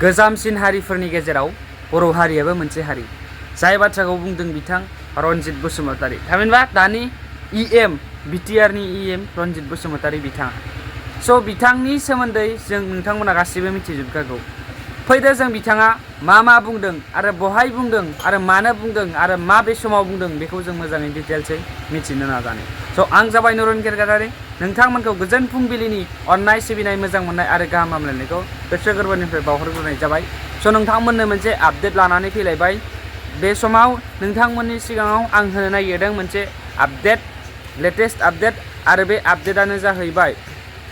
गोजामसिन हारिफोरनि गेजेराव बर' हारियाबो मोनसे हारि। जाय बाथ्राखौ बुंदों बिथां रनजित बसुमतारी, थामहिनबा दानि इएम बिटिआरनि इएम रनजित बसुमतारी बिथाङा। स' बिथांनि सोमोन्दै जों नोंथांमोना गासिबो मिथिजोबखागौ। फैदो जों बिथाङा मा बुंदों आरो बहाय बुंदों आरो मानो बुंदों आरो माबे समाव बुंदों बेखौ जों मोजाङै डिटेल्सै मिथिनो नाजानो। स' आं जाबाय नरेन गेरगारारि, नोंथांमोनखौ गोजोन फुंबिलिनि अननाय सिबिनाय मोजां मोननाय आरो गाहाम हामलायनायखौ गोसो गोरबोनिफ्राय बावहरग्रोनाय जाबाय। स' नोंथांमोननो मोनसे आपडेट लानानै फैलायबाय। बे समाव नोंथांमोननि सिगाङाव आं होनो नागिरदों मोनसे आपडेट, लेटेस्ट आपडेट, आरो बे आपडेटआनो जाहैबाय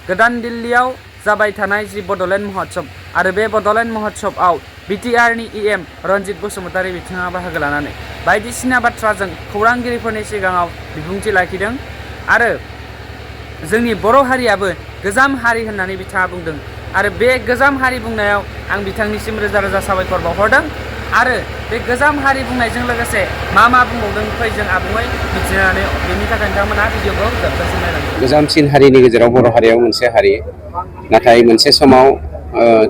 गोदान दिल्लीयाव जाबाय थानाय जि बड'लेण्ड महत्सब आरो बे बड'लेण्ड महत्सबआव बिटिआरनि इएम रनजित बसुमतारी बिथाङा बाहागो लानानै बायदिसिना बाथ्राजों खौरांगिरिफोरनि सिगाङाव बिबुंथि लाखिदों आरो जोंनि बर' हारियाबो गोजाम हारि होननानै बिथाङा बुंदों आरो बे गोजाम हारि बुंनायाव आं बिथांनिसिम रोजा रोजा साबायखर बावहरदों आरो बे गोजाम हारि बुंनायजों लोगोसे मा बुंबावदों फै जों आबुङै मिथिनानै बेनि थाखाय नोंथांमोना भिडिअखौ जोबजासिम नायलांदों। गोजामसिन हारिनि गेजेराव बर' हारियाव मोनसे हारि, नाथाय मोनसे समाव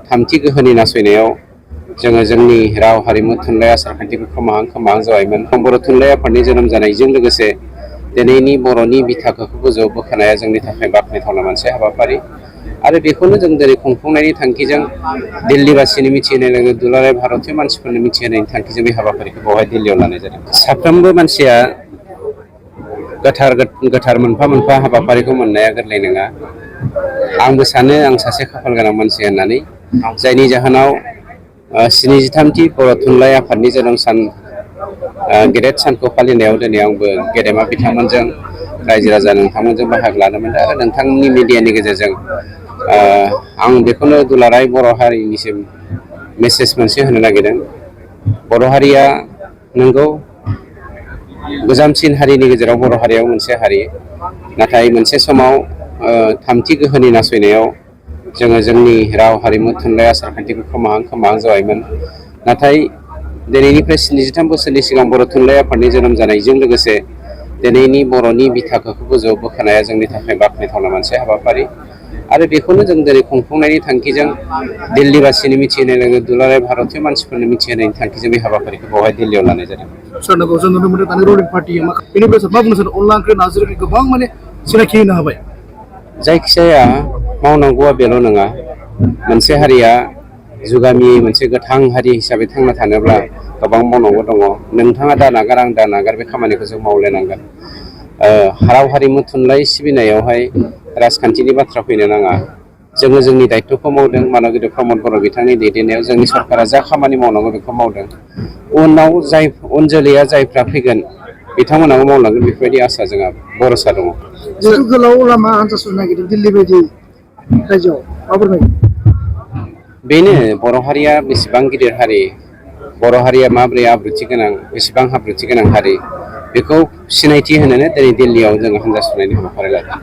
थामथि गोहोनि नासयनायाव जोङो जोंनि राव हारिमु थुनलाइ आसारखान्थिखौ खोमाहां जाबायमोन। बर' थुनलाइ आफादनि जोनोम जानायजों लोगोसे दिनैनि बर'नि बिथाखौ गोजौआव बोखोनाया जोंनि थाखाय बाख्नायथावना मोनसे हाबाफारि आरो बेखौनो जों दिनै खुंफुंनायनि थांखिजों दिल्लीबासिनो मिथिहोनाय लोगो दुलाराय भारतनि मानसिफोरनो मिथिहोनायनि थांखिजों बे हाबाफारिखौ बेवहाय दिल्लीयाव लानाय जादों। साफ्रोमबो मानसिया गोथार मोनफा मोनफा हाबाफारिखौ मोननाया गोरलै नङा। आंबो सानो आं सासे खाफाल गोनां मानसि होननानै, जायनि जाहोनाव 73थि बर' थुनलाइ आफादनि जोनोम सान गेदेर सानखौ फालिनायाव दिनै आंबो गेदेमा बिथांमोनजों रायजो राजा नोंथांमोनजों बाहागो लानो मोनदों आरो नोंथांनि मिडियानि गेजेरजों आं बेखौनो दुलाराय बर' हारिनिसिम मेसेज मोनसे होनो नागिरदों। बर' हारिया नंगौ गोजामसिन हारिनि गेजेराव बर' हारियाव मोनसे हारि, नाथाय मोनसे समाव थामथि गोहोनि नासयनायाव जोङो जोंनि राव हारिमु थुनलाइ आसारखान्थिखौ खोमाहां जाबायमोन। नाथाय दिनैनिफ्राय 73 बोसोरनि सिगां बर' थुनलाइ आफादनि जोनोम जानायजों लोगोसे दिनैनि बर'नि बिथाखौ गोजौआव बोखोनाया जोंनि थाखाय बाख्नायथावना मोनसे हाबाफारि आरो बेखौनो जों दिनै खुंफुंनायनि थांखिजों दिल्लीबासिनो मिथिहोनाय लोगो दुलाराय भारतनि मानसिफोरनो मिथिहोनायनि थांखिजों बे हाबाफारिखौ बेवहाय दिल्लीयाव लानाय जादों। सोरनोखौ जों नुनो मोनो दानि रुलिं पार्टिया बेनिफ्राय मा बुंनो सानो अनला ओंख्रि नारजि ओंख्रि गोबां माने सिनायथि होनो हाबाय। जायखिजाया मावनांगौआ बेल' नङा। मोनसे हारिया जुगामि मोनसे गोथां हारि हिसाबै थांना थानोब्ला गोबां मावनांगौ दङ। नोंथाङा दा नागार आं दा नागार बे खामानिखौ जों मावलायनांगोन। राव हारिमु थुनलाइ सिबिनायावहाय राजखान्थिनि बाथ्रा फैनो नाङा। जोङो जोंनि दायथ'खौ मावदों। मानगिरि प्रमद बर' बिथांनि दैदेननायाव जोंनि सरकारा जा खामानि मावनांगौ बेखौ मावदों। उनाव उन जोलैया जायफ्रा फैगोन बिथांमोनाबो मावलांगोन बेफोरबायदि आसा जोंहा भरसा दङ। जिहेतु गोलाव लामा हान्था सुरनो नागिरदों दिल्ली बायदि रायजोआव माबोरै नागिरदों? बेनो बर' हारिया बेसेबां गिदिर हारि, बर' हारिया माबोरै आब्रुथि गोनां, बेसेबां आब्रुथि गोनां हारि, बेखौ सिनायथि होनोनो दिनै दिल्लीयाव जोङो हान्जा सुरनायनि हाबाफारि लादों।